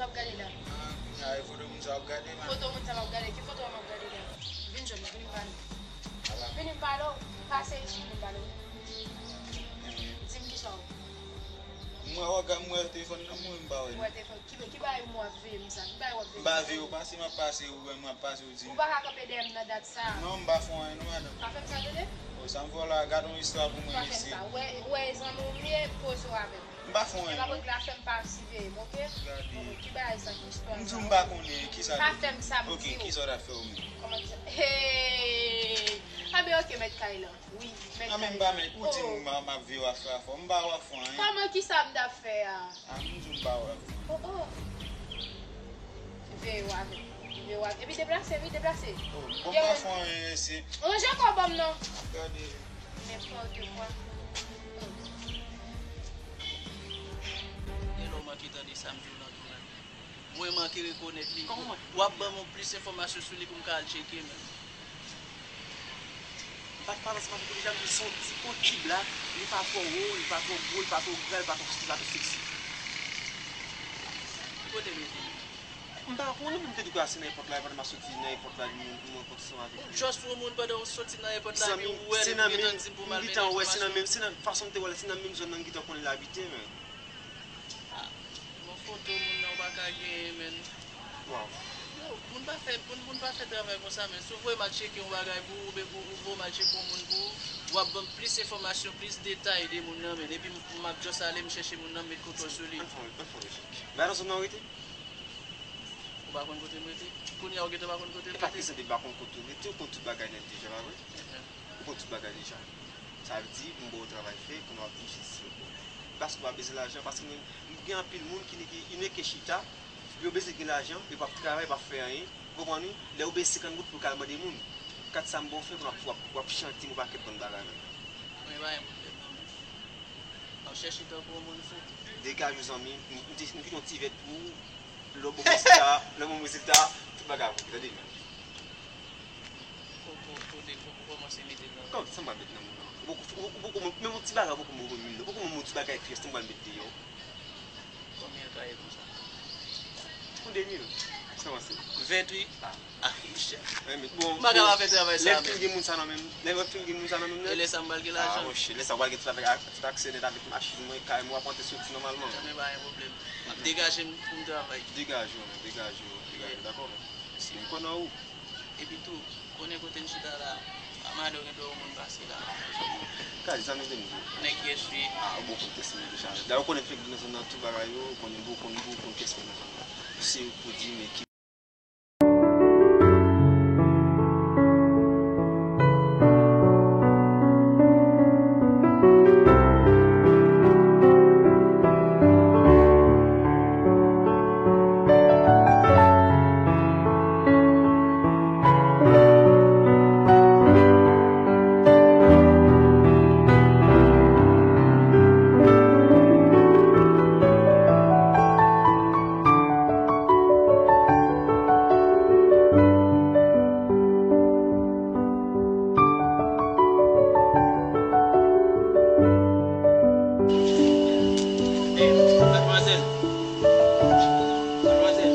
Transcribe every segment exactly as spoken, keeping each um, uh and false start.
Ap gade la. Ah, kounye a e foto moun sa w ap gade, man. Foto moun sa m ap gade. Ki foto m ap gade la? Vin jwenn mwen, vin m pale. Ala. Vin m pale w. Pase isit, vin m pale w. Di m kisa w. M wè w ap gade, m wè telefòn nan mwen, m pa wè. Ou wè telefòn. Ki, ki bagay m w ap veye m sa? Ki bagay w ap veye m sa? M pa veye w pase, m ap pase, ou wè m ap pase, ou di m. Ou pa ka kanpe dèyè m nan dat sa. Non, m pa fè w anyen non, madanm. Pa fè m sa, tande? O, sa m fè w la, gade yon istwa pou mwen, mesye. Pa fè m sa. Ou wè, ou wè e zanmi w m ye, poze w avè m. M pa fè w anyen non. E pa pran glase m pa siveye m, oke? Gade. Oke, ki bagay sa, ki istwa sa? M di w m pa konnen, kisa. Pa fè m sa, m di w. Oke, kisa w t ap fè w menm? Kòman kisa? Hey! Anben, oke, mèt kay lan. Wi, mèt kay lan. A, men m pa mèt, ou di m m ap veye w ap fè afè w. M pa wè w ap fè anyen. Kòman kisa m t ap fè a? A, m di w m pa wè w ap fè. O, o. Veye w avè m. Veye w avè m. Epi deplase, wi, deplase. O, bon, m pa fè anyen, mesye. Ranje kò ban m non. Gade. Nenpòt kwa. O. E lè w manke tande sa m di w nan tou la. Mwen manke rekonèt li. Kòman manke? W ap ban m plis enfòmasyon sou li pou m ka al tcheke, men. M pa t pale ansanm avèk ou deja, m di se yon ti, yon ti blak, li pa twò wo, li pa twò gwo, li pa twò gra, li pa twò, li pa twò seksi. Ki kote m rete? M pa konnen, m te di w se nan èpòt la, èpòt m ap soti nan èpòt la, m, m rankontre ansanm avèk li. Ou just wè moun pandan w soti nan èpòt la, epi ou wè l, epi ou gentan di m pou m al mennen enfòmasyon. M gentan wè, se nan menm, se nan fason m te wè l, se nan menm zòn nan m gentan konnen l abite, men. Ah, bon, foto moun nan ou pa ka genyen, menn. Waw. Yo, moun pa fè, moun, moun pa fè travay konsa, menn. Si w voye m al tcheke yon bagay pou ou, oubyen pou ou voye m al tcheke yon moun pou ou, w ap ban m plis enfòmasyon, plis detay de moun nan, menn. Epi m, m ap just ale, m chèche moun nan, m met kontwòl sou li. Ann fè, ann fè yon efè. Bay atann sou non rete. Ou pa konn kote m rete? Kounye a ou gentan pa konn kote m rete? E pa kesyon de pa konn kote w rete, ou konn tout bagay nèt deja, pa vre? Ou konn tout bagay deja. Sa vle di, m ba w travay fè, kounye a w ap vin jistis yo. Paske w pa bezwen lajan, paske mwen, m gen anpil moun ki, ki, ki rete chita, yo bezwen gen lajan, yo p ap travay, yo p ap fè anyen. Ou konprann wi? Lè yo bezwen senkant goud pou yo ka al mande moun. Kat sa m ba w fè, kounye a w ap, w ap, w ap chante m yon pakèt bann bagay menm. Mwen pa gen pwoblèm non, men. W ap chèche tankou yon moun fou. Degaje w, zanmi. M, m te, m kite yon ti vèt pou ou. Lè w ban m rezilta, lè w ban m rezilta, tout bagay ap oke, tande. Ko-, ko-, kote, ko-, kòmanse mete nan. Kòm sa m pral met nan moun nan. Ou poko, ou, ou poko, menm yon ti bagay ou poko mete nan moun nan. Ou poko menm yon ti bagay pyès, m pral met deyò. Konbyen l ka ye konsa? Yon de mil. Sa avanse. Vèt wi. Ah. Ah, monchè. Wi, men bon, m pa ka pa fè travay sa, lè m fin gen moun sa nan men m, lè m fin gen moun sa nan men m nèt. E lè sa m pral gen lajan? Ah, monchè, lè sa w pral gen tout avèk ak-, tout aksè nèt avèk machin mwen, kay mwen, w ap rantre soti nòmalman. Ebyen, pa gen pwoblèm. M ap degaje m pou m travay. Degaje w, men, degaje w, degaje w, dakò? Mèsi. M kwè nan ou. Epi tou, konnen kote n chita la, pa mande w gen dwa yon moun pase la. Kay, zanmi de m di. Nèg yès wi. Ah, ou bon konn pyès mwen deja. Dayè, ou konnen fèk vin nan zòn nan tout bagay yo, ou konnen bon, ou konnen bon, ou konnen pyès mwen nan zòn nan. Se ou pou di, men ki Hey, madmwazèl. Madmwazèl.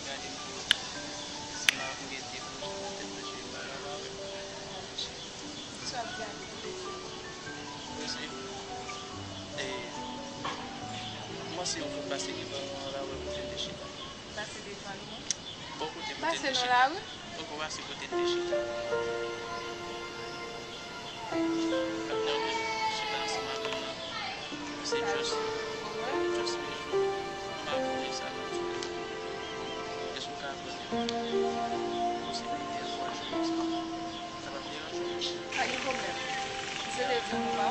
Gade m pou si m ap mete pou sou tèt mwen, cheri, m pa ka pa wè. Sa w ap di a? Mesye, e, m panse yon fòk pase devan lari pou te chita. Pase devan li, non? Bò kote pou te chita. Pase nan lari? Poko pase kote n te chita. Patnè w menm, chita ansanm avè m nan. Se just, just mil goud. M ap voye sa nan tou. Èske w ka ban m yon posiblite a twa jou konsa? Sa p ap deranje w? Pa gen pwoblèm. M swete w di w pa.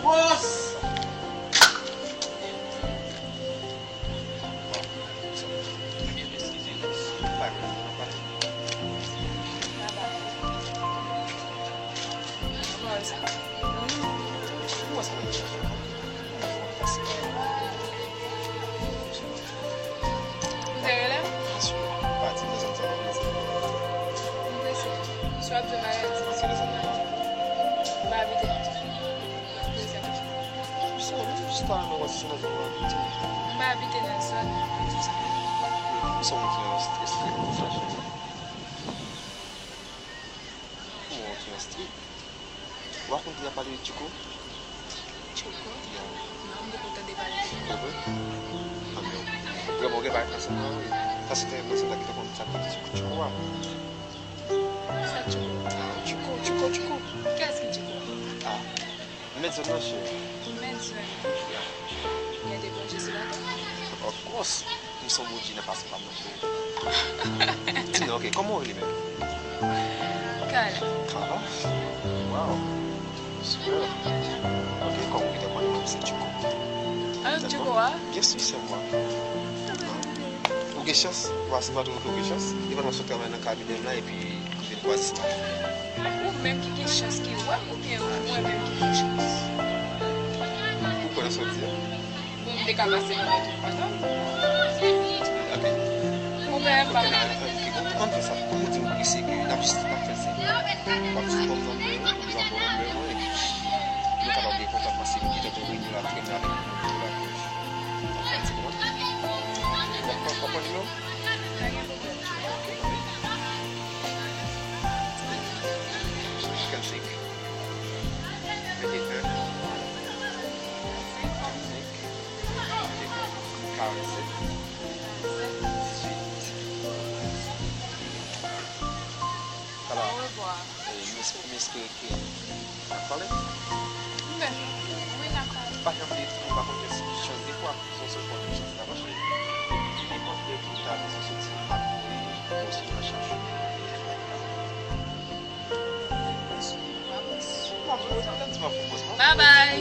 Bòs! Sa nan wè si se nan zòn nan abite. M pa abite nan zòn nan, m di w sa. Ou se yon moun ki nan yon strès trè gwo, sa, cheri. Ou yon moun ki nan strès. Ou pa konn ki ap pale de Tchouko? Tchouko? Yeah. Non, m poko tande pale de li. E vre? A, men, vrèman, ou gen bagay ansanm nan, wi. Sa se te, mwen se ta ki te konn sa ki Tchouko, Tchouko a. Sa Tchouko? Ah. Tchouko, Tchouko, Tchouko. Kiyès ki Tchouko? Ah. Mèt zòn nan, cheri. Mèt zòn nan? Yeah. Gen de Bondye sou latè? Of course. M se yon Bondye nan fason pa m nan, cheri. Di m non, ok, kòman w rele menm? Carla. Carla? Wow. Super. Ok, kòm ou gentan konnen, mwen se Tchouko. Ah, Tchouko a? Byen si, se mwen. Ou gen chans, ou pa, si m pa twonpe, ou gen chans. Li pa nan sot travay nan kabinè m la, epi m vin kwaze se maten. Ou menm ki gen chans ki wè m, oubyen mwen menm ki gen chans? Ou kwè nan sa w di a? Bon, m te ka pase nan mèt ou pa tann. Ok. Ou menm pa. Ok, ann fè sa. Kòm ou di m prese ke n ap jis, n ap fè l senp. W ap jis ban m nanbè w, ou jis ban m nanbè w, epi nou kapab gen kontak, paske m gentan te rele w la, trè byen avèk nimewo w la, epi w ap fè ti kòmantè. W ap, w ap pran nimewo m? Pa gen pwoblèm. Ok, ok. Kèl senk? Mete en. Senk. Karannsèt. Dizuit. Alò, eh, m es-, m espere ke n ap pale. Wi, n ap pale. Pa janm vle di nou pa konn fè chans defwa, se yon sèl fwa pou chans la mache. Nenpòt lè pou ta bezwen soti, m ap voye, voye sou nan chèche. Bye bye.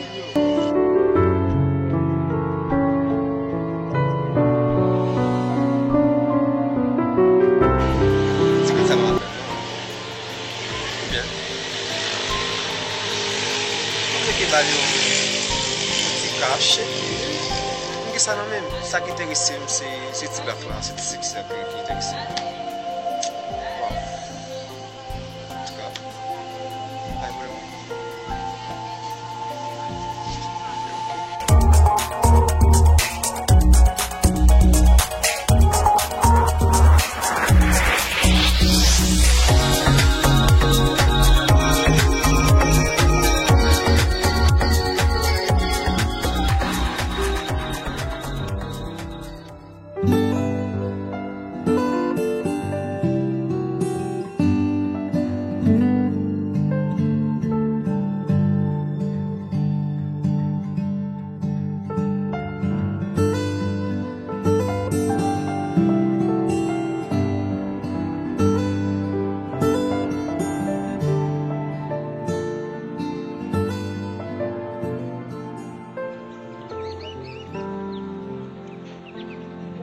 Ti moun sa pa apèl non. Oubyen, mwen vle ke ba li yon, yon ti kach, epi m gen sa nan men m. Sa ki enterese m, se, se ti blak la, se ti sèk sa ki, ki enterese m. Waw. Antouka, bay mwen.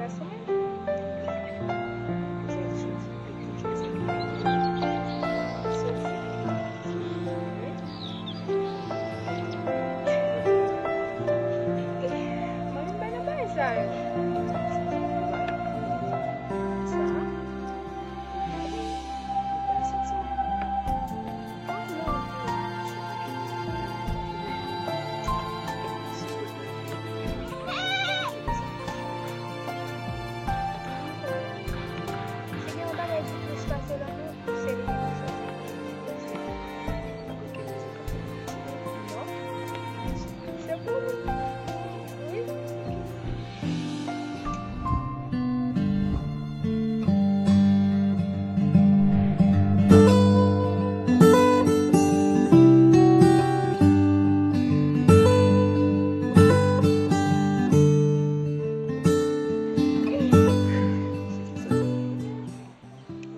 Gason menm. Jodi, jodi, jodi. Sofi. Mwen menm pa nan bagay sa yo. Sa.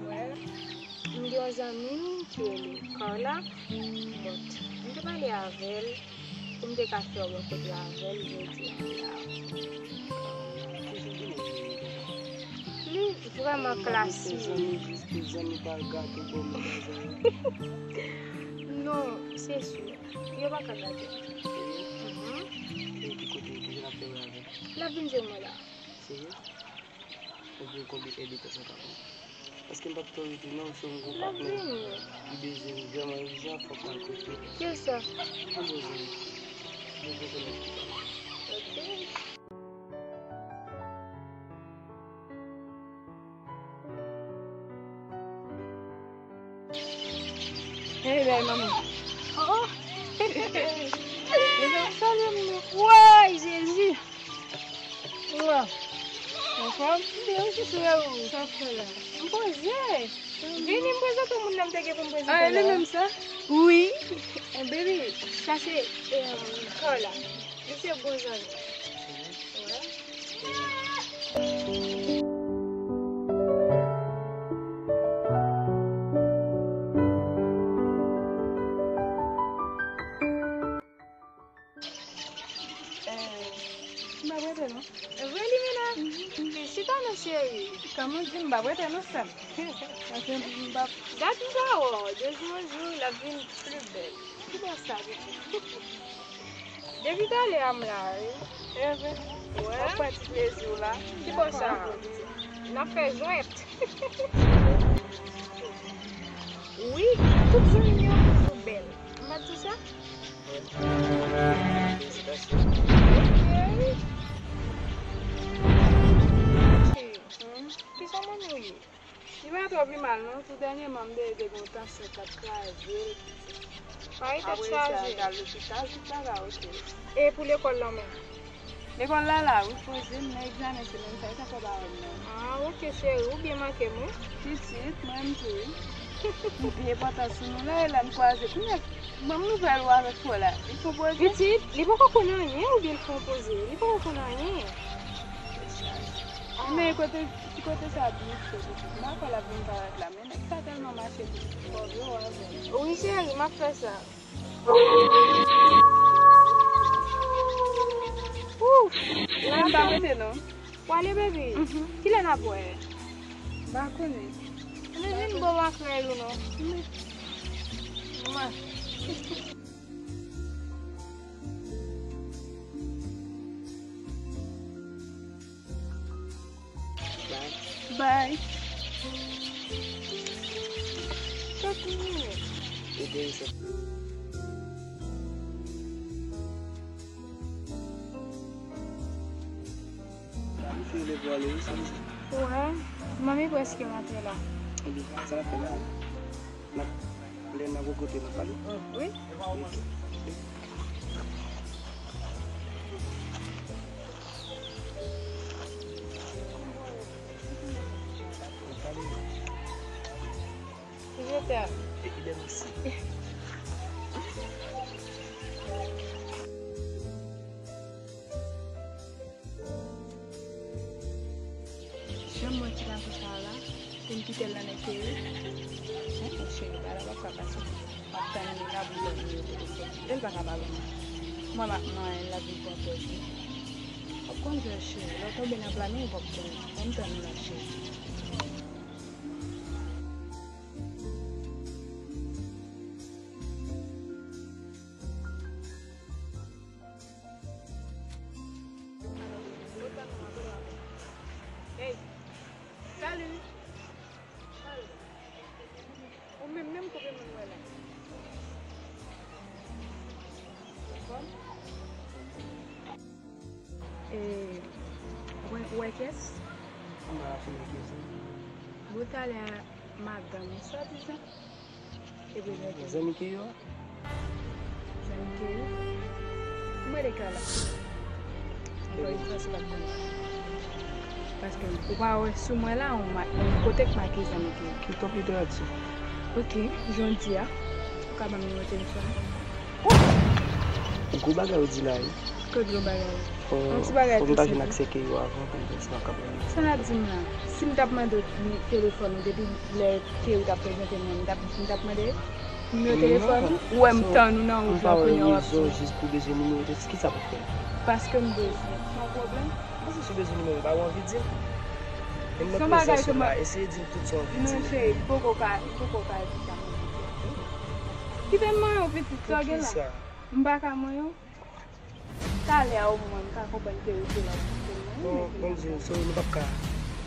Well, m gen yon zanmi m ki rele Carla, but m te pale avè l pou m te ka fè yon rankontre avè l jodi a la. Li vrèman klasik. Zanmi jis pou zanmi pa gato bò mwen pa zanmi. Non, se si. Yo pa ka gato. Serye? Mhm. E ki kote, ki jan l ap fè wè avè l? L ap vin jwenn mwen la. Serye? Ou gen konbyen èdtan sa ka pran? Paske m p ap tolere tou non, se yon gwo patnè ki bezwen m vrèman ijan, fòk m al kote l. Kiyès sa? Yon bon zanmi. Yon bon zanmi ki pa la. Hey, bèl manman. Oh! Deja w salye m, non. Woy, Jezi! Mwa. Anfòm? Byen, wi, chouchou, e ou? Sa w fè la? M poze. Vini, m prezante w moun nan m te gen pou m prezante la. Ah, e li menm sa? Wi. Eh, baby, sa se, eh, Carla. Li se bon zanmi. Wè. Eh, m pa prete non. Vre, Limena? Mhm. Chita non, cheri. Kòman di m pa prete non, sè m? Paske m pa... Gad jan w, de jou an jou, l ap vin pli bèl. Ki bò sa, pitit? Depi talè a m la, wi. Enben, wè. W ap pran ti plezi w la. Ki bò sa? N ap fè jwèt. Wi, tout zanmi m yo toujou bèl. M pa t di sa? Felisitasyon. Ok. Ki zanmi w ye? Li pa twò pi mal non, tou dènyèman m tande te gen yon tansyon k t ap kraze l. Mari tèt chaje. Apre sa, l t al lopital, tout bagay oke. E pou lekòl lan menm? Lekòl la la, wi, poze m nan egzamen semèn sa, li t ap fè ba m nan. Ah, oke, cheri, ou byen manke m, wi. Pitit, mwen menm tou, wi. M pi enpòtan sou nou la, e la n kwaze. Kounye a, ban m nouvèl ou avèk frè w la. Li fè yon poze? Pitit, li poko konn anyen, oubyen l fè yon poze? Li poko konn anyen. Men kote, ti kote sa byen fre, pitit. M pa kwè l ap vin parèt la, men nèg sa tèlman mache pou fò vre w avè l. Wi, cheri, m ap fè sa. Ouf! La m pa rete non. W ale, baby? Mhm. Kilè n ap wè? M pa konnen. Men vin ba m makrèl ou non. Mwen. Bye. Bye. Tèt mwen. Ede m se. Misye leve ale wi, sa misye. Wè, manmi prèske rantre la. Ebyen, sa n ap fè la? N ap, lè n ap rankontre, n ap pale? Wi. Ok. Je t'aime. Et idem aussi. Jan m wè ti gason sa a la, pou m kite l nan men Kerry. Enhen, cheri, bagay la p ap ka pase. M ap tann li la pou l ban m nimewo telefòn li. E l pa ka pa ban m. Mwen m ap manyen l, l ap vin pran pòz li. W ap konn jwè, cheri. Lè w tonbe nan plane, ou p ap konnen. Ban m tann ou la, cheri. Hey, salut. Ou menm menm, koupe moun wè la. Anfòm? E, wè, wè kiyès? M pa ka fini kiyès, non. Bon, talè a, madanm ou swadizan. Epi lè zanmi Keyo a? Zanmi Keyo? Mwen de ka la. Ankò yon fwa, se pa t konnen. Paske ou pa wè sou mwen la, yon ma-, yon kote k make zanmi Keyo. Ki konpli de anti. Ok, jan w di a, ou ka ban m nimewo telefòn? Gwo bagay ou di la, wi. Kot gwo bagay? Fò, yon ti bagay fò m ta jwenn aksè Keyo avan pou m wè si m ap kapab. Sa n ap di m la? Si m t ap mande w telefòn ou depi lè Keyo t ap prezante m nan, m t ap, m t ap mande nimewo telefòn ou? Ou wè m tann ou nan wout la, kounye a w ap di m. Jis pou bezwen nimewo telefòn, kisa pou fè? Paske m bezwen. Se yon pwoblèm? Paske si w bezwen nimewo m, pa ou anvi di m? E m montre w sou la, eseye di m tout sa w anvi di m. Non, cheri, m poko ka, m poko ka di sa m anvi di a. Kite m manyen w, pitit, sa w gen la? Poukisa? M pa ka manyen w. Talè a omwen m ka konprann ke ou te la pou fè l. Bon, bon, m di w, so, nou p ap ka,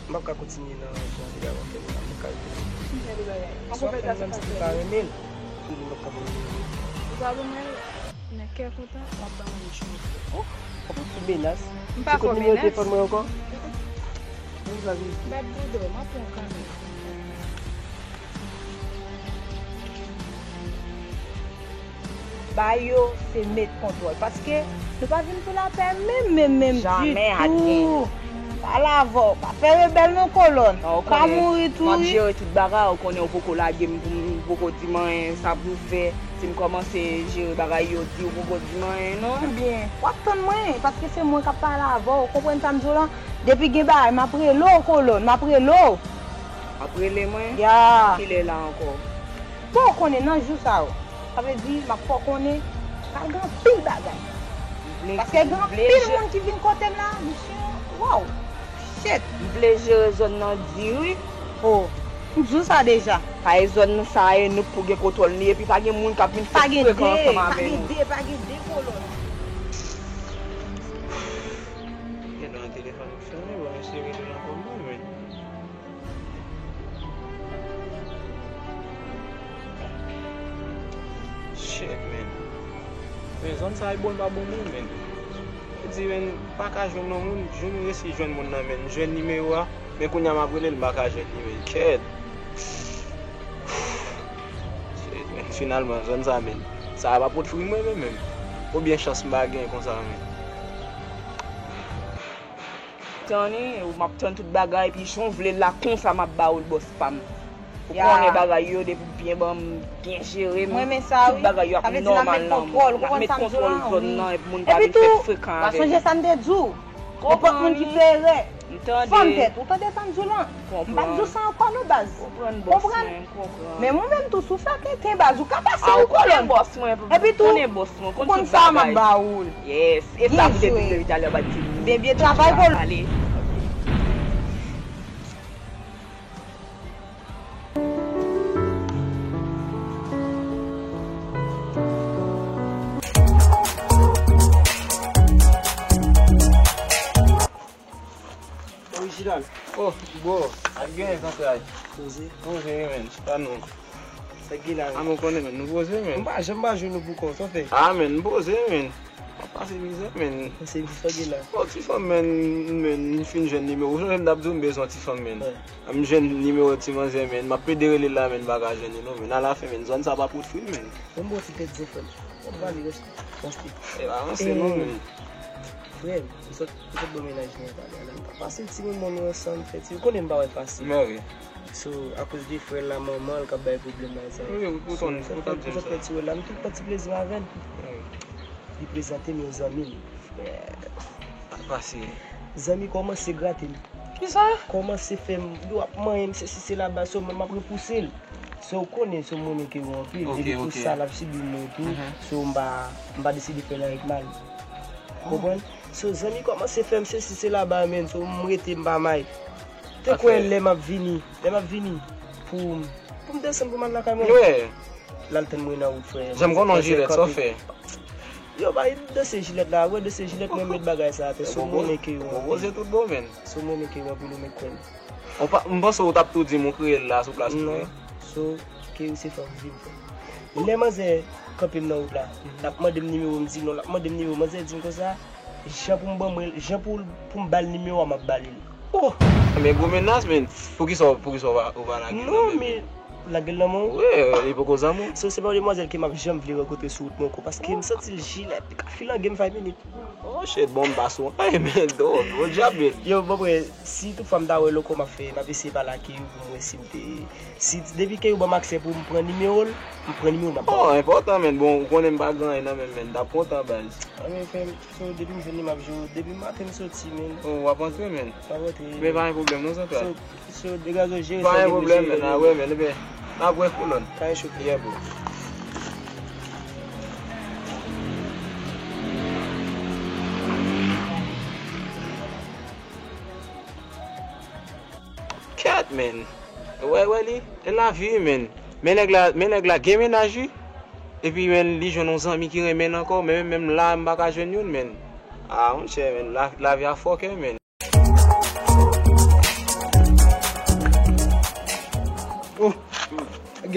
m p ap ka kontinye nan jan de bagay w ap fè m nan, m p ap ka rete. Ki jan de bagay? Yon konvèsasyon pa fè. Ou pa renmen l. Ou di m p ap ka renmen l. Ou pa renmen l? Nan kè kontan, w ap ban mwen yon chans. Oh, w ap fè menas. M pa fè menas. Ou kote nimewo telefòn mwen ankò? Mwen sa vin. Bat bouda w, m ap pran kanmenm. Ba yo se met kontwòl. Paske nou pa vin pou lapè menm, menm, menm ditou. Jamè, Adyen. Pale avè w. Pa fè rebèl non, kolòn. Pa mouri tou, wi. M ap jere tout bagay, ou konnen ou poko lage m pou m poko di m anyen, sa pou m fè. Si m kòmanse jere bagay yo di, ou poko di m anyen, non. Ebyen, w ap tann mwen, paske se mwen k ap pale avè w. Ou konprann sa m di w lan? Depi gen bagay, m ap rele w, kolòn, m ap rele w. W ap rele mwen? Ya. Kilè la ankò? Bon, ou konnen nan jou sa yo. Sa vle di, m ap fè w konnen, pral gen anpil bagay. Paske gen anpil moun ki vin kote m la, misye, waw, shit. M vle jere zòn nan di wi. Oh, m di w sa deja. Pa e zòn nan sa e nou k pou gen kontwòl li, epi pa gen moun k ap vin fè frekan ansanm avè nou. Pa gen de, pa gen de, pa gen de kolòn. Gen nan telefòn k sonnen, bon, mesye rele nan kòm mwen, men. Shit, man. Men zòn sa e bon pa bon moun, man. Yo di, man, pa ka jwenn yon moun, jwenn resi jwenn moun nan, man. Jwenn nimewo a, men kounye a m ap rele l, m pa ka jwenn li, man. Kèt. Shit, man. Finalman, zòn sa, man. Sa a pa pot fri mwen, men, men. Konbyen chans m pa gen konsa, man. Tann, wi, m ap tann tout bagay, epi jan w vle l la, konsa m ap ba ou l, bòs pa m. Ou konnen bagay yo, depi w byen ban m, byen jere m, tout bagay yo ap nòmal nan mwen. L ap met kontwòl zòn nan, epi moun pa vin fè frekan avè m. Ou pa sonje sa m te di w? Nenpòt moun ki fè erè, fanm tèt, ou tande sa m di w lan? M p ap di w sa ankò non, baz. Konprann, bòs mwen. Konprann. Men mwen menm tou, si w fè tenten, baz, ou ka pase yon kolòn. Epi tou, ou konn sa m ap ba ou l. Yes. E sa pou depi depi talè w pa t di m. Byen, byen travay, kolòn. Ale. Orijinal. Oh, bro, sa k genyen zantray? Poze. Poze wi, men, chita non. Sa k gen la? A, men, ou konnen, men, nou poze, men. M pa janm pa jwenn nou pou kò, sa w fè? A, men, m poze, men. M ap pase mizè, men. Pase mizè, sa k gen la? Oh, ti fanm, men, men, m fin jwenn nimewo. Ou sonje m t ap di w m bezwen ti fanm, men. Wi. M jwenn nimewo ti manzè, men. M ap plede rele l la, men, m pa ka jwenn li, non, men. Alafen, men, zòn sa pa pot fri, men. Bon, bon, ti tèt zen, frè m. Bon, pale, rèste, rèste. E pa ranse, non, men. Frè m, m sot M sot bò mennaj mwen talè a la. M pa pase ti moman nou ansanm, fè ti, ou konnen m pa wè fasil. Mè wi. So, akoz de frè l la, manman l k ap bay pwoblèm la, sa. Wi, wi, poutan, poutan di m sa. M sot fè ti wòl la, m tou pran ti plezi m avè l. Wi. Li prezante m yon zanmi l. Frè. Pa pase. Zanmi kòmanse grate m. Kisa? Kòmanse fè m, yo ap manyen m, sesi sela, ba, so, mwen m ap repouse l. So, ou konnen, so, m renmen ke yo anpil. Epi pou sa, l ap sibi m tou. So, m pa, m pa deside fè l avèk mal. Konprann? So, zanmi kòmanse fè m sesi, sela, ba, men, so, m rete, m pa may. Te kwè lè m ap vini, lè m ap vini, pou, pou m desann, pou m al lakay mwen. L al tann mwen nan wout, frè. Jan m konnen w Jilèt, sa w fè? Yo, bay danse Jilèt la, wè danse Jilèt, mwen met bagay sa atè, so, m renmen ke yo anpil. Poze tout bon, men. So, m renmen ke yo anpil, ou mèt kwè m. Ou pa, m panse ou t ap tou di m ou kreye l la sou plas tou, wi. Non. So, ke se fanm viv. Lè manzè kanpe m nan wout la, l ap mande m nimewo, m di non, l ap mande m nimewo, manzè di m konsa, jan pou m ban mwen, jan pou, pou m ba l nimewo a, m ap ba li l. Oh! Men gwo menas, men. Poukisa, poukisa ou pa, ou pa lage l nan men? Non, men, lage l nan men w? Wi, li poko zanmi w. So, se pa yon demwazèl ke m ap janm vle rankontre sou wout mwen ankò, paske m santi l Jilèt, li ka filange m five minutes. Oh shit, bon, m pa sou anyen, men, do, do djab, men. Yo, bon, bre, si toutfwa m ta wè l ankò, m ap fè, m ap eseye pale ak li pou m wè si m te, si, depi ke yo ban m aksè pou m pran nimewo l, m pran nimewo l, m ap ba w. Oh, enpòtan, men, bon, ou konnen m pa gen anyen nan men m, men, m t ap kontan, baz. Anyen, frè m, so, depi m jwenn li, m ap jwenn, depi maten m soti, men. Oh, w ap antre, men. M ap antre. Men pa gen pwoblèm, non, Santral. So, So, degaje w jere sa w gen pou jere. Pa gen pwoblèm, men, a, wi, men, ebyen, n ap wè kolòn. Pa gen chofe. Yeah, bro. Kèt, men. Wè, wè li, e lavi, wi, men. Men nèg la, men nèg la gen mennaj, wi. Epi, men, li jwenn yon zanmi ki renmen l ankò, men menm la, m pa ka jwenn youn, men. A, monchè, men, la, lavi a fòkè, men. Oh, nèg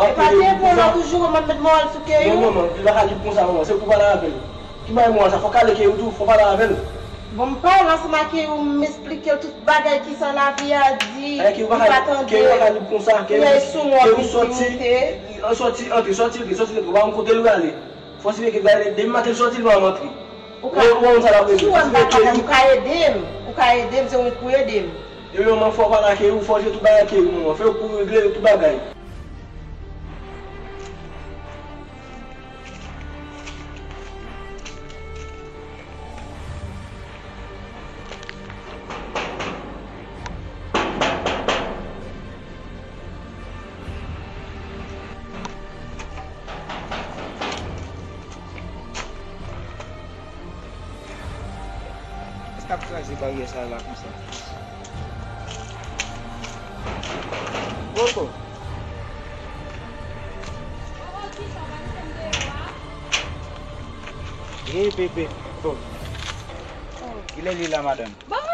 Epa te bon lòt jou, manman met mòral sou Keyou. Non, manman, li pa ka lib konsa, manman. Se pou pale avè l. Ki bagay mòral sa? Fò w kale Keyou tou, fò w pale avè l. Bon, m pale ansanm ak Keyou, m esplike l tout bagay ki sa lavi a di, li pa tande. Keyou pa ka lib konsa. Keyou sou mò, Keyou soti, soti, antre, soti, antre, soti, antre, ou pa konn kote l prale. Fò si veke gade depi maten l soti l pa antre. Ou ka, ou wè moun sa l ap regle. Si w wè m pa kapab, ou ka ede m. Ou ka ede m, se ou menm k pou ede m. Epi manman, fò w pale ak Keyou, fò w jere tout bagay ak Keyou, manman. Fè yo pou regle tout bagay. Èske ap kraze baryè sa la konsa? Poko. Hey, bebe. Oh. Kilè li la, madanm?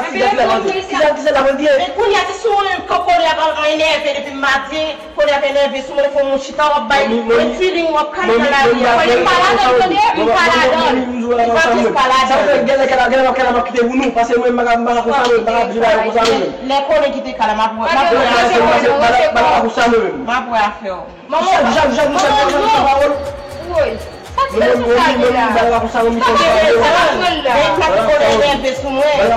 la, ki sa ki la mande? Ki sa ki se la mande? Men kounye a, se sou mwen menm ke Kole ap, ap enève depi maten. Kole ap enève sou mwen, fò mwen chita, w ap bay mwen feeling, w ap kale nan lari a. Kole pa ladan, tande, li pa ladan. Li pa jis pa ladan. Sa fè genlè kè la, genlè kè la m ap kite pou nou, paske mwen, m pa ka, m pa ka konsa, mwen, m pa ka viv avè konsa, mwen. Lè Kole kite kay la, m ap wè, m ap wè afè w. M pa ka konsa, mwen. M ap wè afè w. Manman, manman, non. Woy. Sa ti mesye sa gen la? Sa ti mesye sa gen la? Men mati Kole enève sou mwen. Men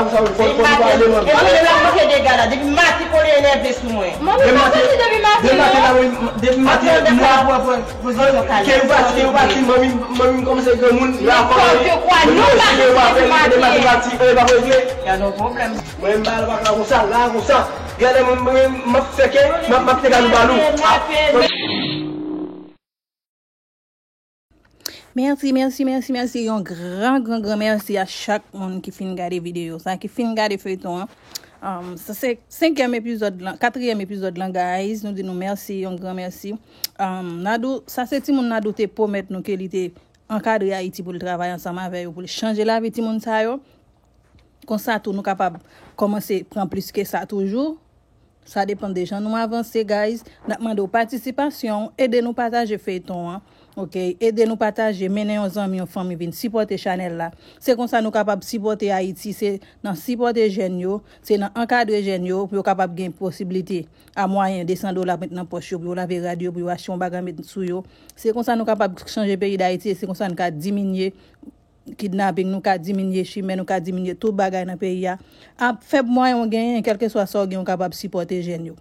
mati, e mwen menm la manke dega la. Depi mati Kole enève sou mwen. Manmi, sa soti depi mati, non? Depi mati, mwen pran pozisyon kalè. Ke yo pati, ke yo pati, manmi, manmi kòmanse granmoun. N'importe quoi, non, pa gen mati, mati, mati, e pa vre. Gade yon pwoblèm. Mwen, m pa la konsa, la konsa. Gade mwen, mwen, m ap fè ke, m ap, m ap kite Kalou ba nou. Mèsi, mèsi, mèsi, mèsi. Yon gran, gran, gran mèsi a chak moun ki fin gade videyo sa, ki fin gade feyton an. Um, sa se senkyèm epizòd lan, katriyèm epizòd lan, guys. Nou di nou mèsi, yon gran mèsi. Um, Nadou, sa se timoun Nadou te pwomèt nou ke li te ankadre Ayiti pou l travay ansanm avè yo, pou l chanje lavi timoun sa yo. Konsa tou, nou kapab kòmanse pran plis ke sa toujou. Sa depann de jan nou avanse, guys. N ap mande w patisipasyon, ede nou pataje feyton an. Oke, ede nou pataje, mennen yon zanmi, yon fanmi vin sipòte chanèl la. Se konsa nou kapab sipòte Ayiti, se nan sipòte jèn yo, se nan ankadre jèn yo, pou yo kapab gen posiblite a mwayen de san dola pou met nan pòch yo, pou yo lave rad yo, pou yo achte yon bagay met sou yo. Se konsa nou kapab chanje peyi Dayiti, e se konsa nou ka diminye kidnaping, nou ka diminye chimè, nou ka diminye tout bagay nan peyi a. A fèb mwayen w genyen, kèlkeswa sa w gen, w kapab sipòte jèn yo.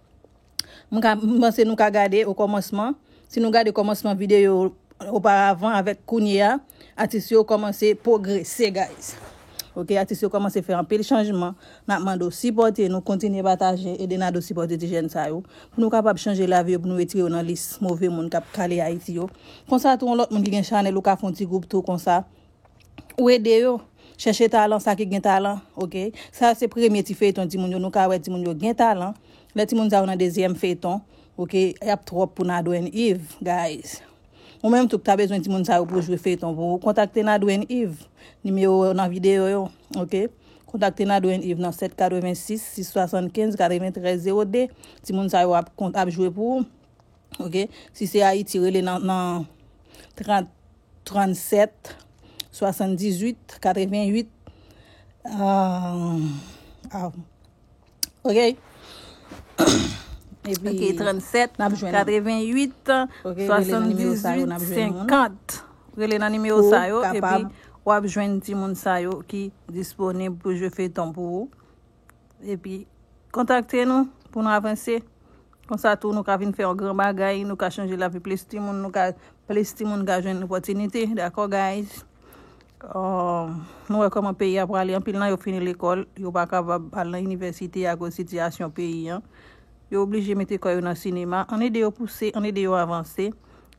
M ka, m panse nou ka gade o kòmansman. Si nou gade kòmansman videyo oparavan avèk kounye a, atis yo kòmanse pwogrese, guys. Oke, atis yo kòmanse fè anpil chanjman. N ap mande w sipòte nou, kontinye pataje, ede Nadou sipòte ti jèn sa yo, pou nou kapab chanje lavi yo, pou nou retire yo nan lis move moun k ap kale Ayiti yo. Konsa tou, yon lòt moun ki gen chanèl, ou ka fè yon ti gwoup tou konsa. Ou ede yo. Chèche talan, sa ki gen talan, oke? Sa se premye ti feyton timoun yo, nou ka wè timoun yo gen talan. Lè timoun sa yo nan dezyèm feyton, oke, y ap twòp pou Nadou and Eve, guys. Ou menm tou ki ta bezwen timoun sa yo pou jwe feyton pou ou, kontakte Nadou and Eve. Nimewo yo nan videyo yo, oke? Kontakte Nadou and Eve nan sèt katrevensis, sis swasannkenz, katreventrèz zewo de. Timoun sa yo ap kont-, ap jwe pou ou. Oke? Si se Ayiti, rele nan, nan trant, trannsèt, swasanndizuit, katrevenuit. Ah, ah. Oke? Epi, oke, trannsèt, n ap jwenn, katrevenuit, oke, rele nan nimewo sa yo, n ap jwenn moun, senkant. Rele nan nimewo sa yo, epi w ap jwenn timoun sa yo ki disponib pou jwe feyton pou ou. Epi, kontakte nou pou nou avanse. Konsa tou, nou ka vin fè yon gran bagay, nou ka chanje lavi plis timoun, nou ka, plis timoun ka jwenn opòtinite. Dakò, guys? Um, nou wè kòman peyi a prale. Anpil nan yo fini lekòl, yo pa kapab al nan inivèsite akoz sitiyasyon peyi an. Yo oblije mete kò yo nan sinema. Ann ede yo pouse, ann ede yo avanse.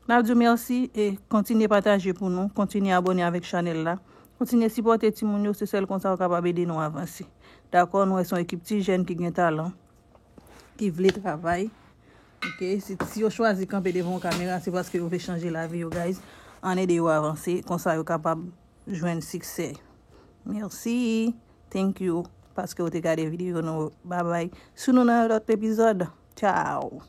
N ap di w mèsi e kontinye pataje pou nou, kontinye abòne avèk chanèl la. Kontinye sipòte timoun yo, se sèl konsa w kapab ede nou avanse. Dakò, nou wè se yon ekip ti jèn ki gen talan, ki vle travay. Oke, si, si yo chwazi kanpe devan yon kamera, se paske yo vle chanje lavi yo, guys. Ann ede yo avanse, konsa yo kapab jwenn siksè. Mèsi. Thank you. Paske w te gade videyo nou. Babay. Sou nou nan yon lòt epizòd. Tchao.